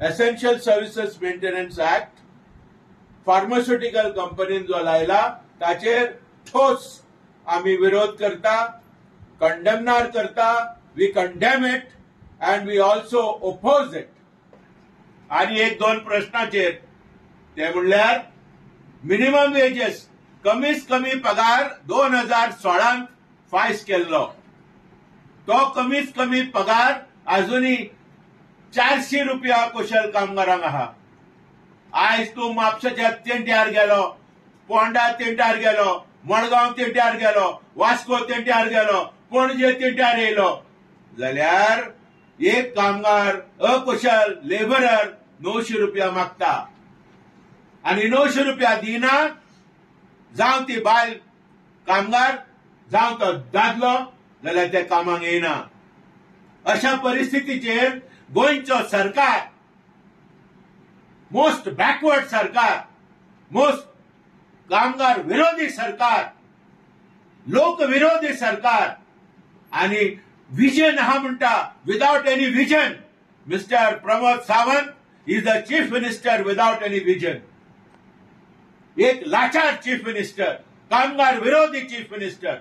Essential Services Maintenance Act pharmaceutical कंपनीन जो लायला ताचेर ठोस आमी विरोध करता, कंडेमनार करता. We condemn it and we also oppose it. आनी एक दोन प्रश्नाचेर, ते म्हणल्यार मिनिमम वेजेस, कमीत कमी पगार 2016 फायस केल्लो, तो कमीत कमी पगार अजूनही 400 रुपया कुशल कामगारांक आहा. आयज तूं म्हापशेच्या तेंट्यार गेलो, पोंडा तेंट्यार गेलो, मडगांव तेंट्यार गेलो, वास्को तेंट्यार गेलो, पणजे तेंट्यार येयलो जाल्यार एक कामगार अकुशल लेबरर 900 रुपया मागता आनी 900 रुपया दिना, जावं ती बायल कामगार जावं तो दादलो, जाल्यार ते कामाक येना. अशा परिस्थितीचेर गोंयचो सरकार, मोस्ट बॅकवर्ड सरकार, मोस्ट कामगार विरोधी सरकार, लोक विरोधी सरकार, आनी विजन आहा म्हणटा, without any vision. Mister Pramod Sawant is the chief minister without any vision. एक लाचार चीफ मिनिस्टर, कामगार विरोधी चीफ मिनिस्टर.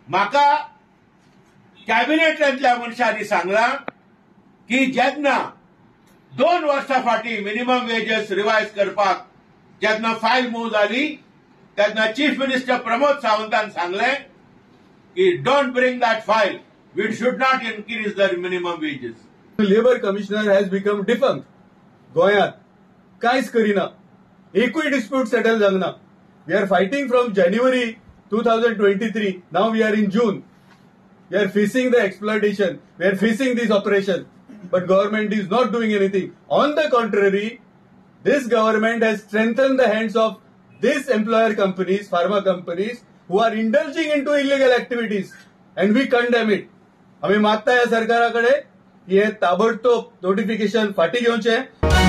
म्हाका कॅबिनेटांतल्या मनशांनी सांगलां की जेन्ना 2 वर्सां फाटीं मिनिमम वेजेस रिवायज करपाक जेन्ना फायल मूव जाली तेन्ना चीफ मिनिस्टर प्रमोद सावंतान सांगलें की don't bring that file, we should not increase the minimum wages. Labour commissioner has become defunct. गोंयांत कांयच करिना, एकूय डिस्प्यूट सेटल जावंक ना. We are fighting from January 2023, now we are in June. We are facing the exploitation, we are facing this operation, but government is not doing anything. On the contrary, this government has strengthened the hands of these employer companies, pharma companies, who are indulging into illegal activities, and we condemn it. आमी मागता ह्या सरकारा कडेन की हे ताबडतोब notification फाटीं घेवचें.